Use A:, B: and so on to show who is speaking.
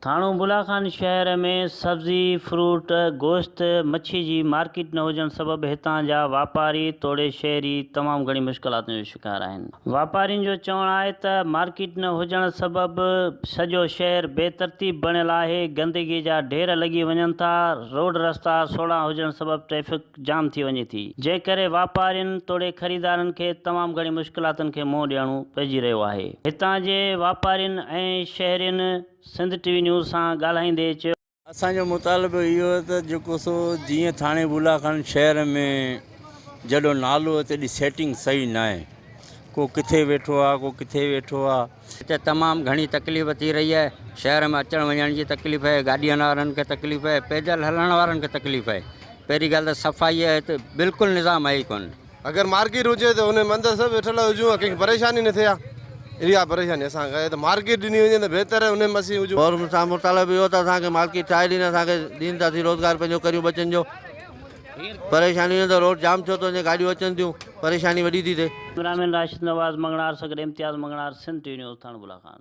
A: ٿاڻو بلا خان شهر ۾ سبزي، فروٽ، گوشت، مڇي جي مارڪيٽ نه هجڻ سبب هتان جا واپاري توڙي شهري تمام گهڻي مشڪلاتن جو شڪار آهن. واپارين جو چوڻ آهي ته مارڪيٽ نه هجڻ سبب سڄو شهر بي ترتيب بڻيل آهي، گندگي جا ڍير لڳي وڃن ٿا، روڊ رستا سوڙها هجڻ سبب ٽريفڪ جام ٿي وڃي ٿي، جنهن ڪري واپارين توڙي خريدارن کي تمام گهڻي مشڪلاتن کي منهن ڏيڻو پئجي رهيو آهي. هتان جي واپارين ۽ شهرين سنڌ ٽي وي نيوز سان ڳالهائيندي چيو.
B: اسان جو مطالبو اهو آهي ته جيڪو سو جيئن ٿاڻي بولا خان شهر ۾ جڏو نالو آهي تيڏي سيٽنگ صحيح ناهي ڪو ڪٿي ويٺو آهي ڪو ڪٿي ويٺو آهي.
C: هتي تمام گهڻي تڪليف ٿي رهي آهي شهر ۾ اچڻ وڃڻ جي تڪليف آهي گاڏين وارن کي تڪليف آهي پيدل هلڻ وارن کي تڪليف آهي پهرين ڳالهه ته صفائي جو هتي بلڪل نظام آهي ئي ڪونه.
D: اگر مارڪيٽ هجي ته ان ۾ اندر سڀ ويٺل هجون ۽ ڪنهن کي پريشاني نه ٿئي ها اها پريشاني اسان کي آهي ته مارڪيٽ ڏني وڃي ته بهتر آهي ان ۾ اسين هجون.
E: گورنمينٽ سان مطالبو اهو ته اسان کي مارڪيٽ ٺاهي ڏين اسان کي ڏين ته اسين روزگار پنهنجو ڪريون ٻچن جو پريشاني نه ته روڊ جام ٿيو ٿو وڃي گاڏيون اچن ٿيون پريشاني وڏي ٿي ٿئي.
A: ڪئميرامين راشد نواز مڱڻهار سان گڏ Imtiaz Manganhar Sindh T V news Thano Bula Khan.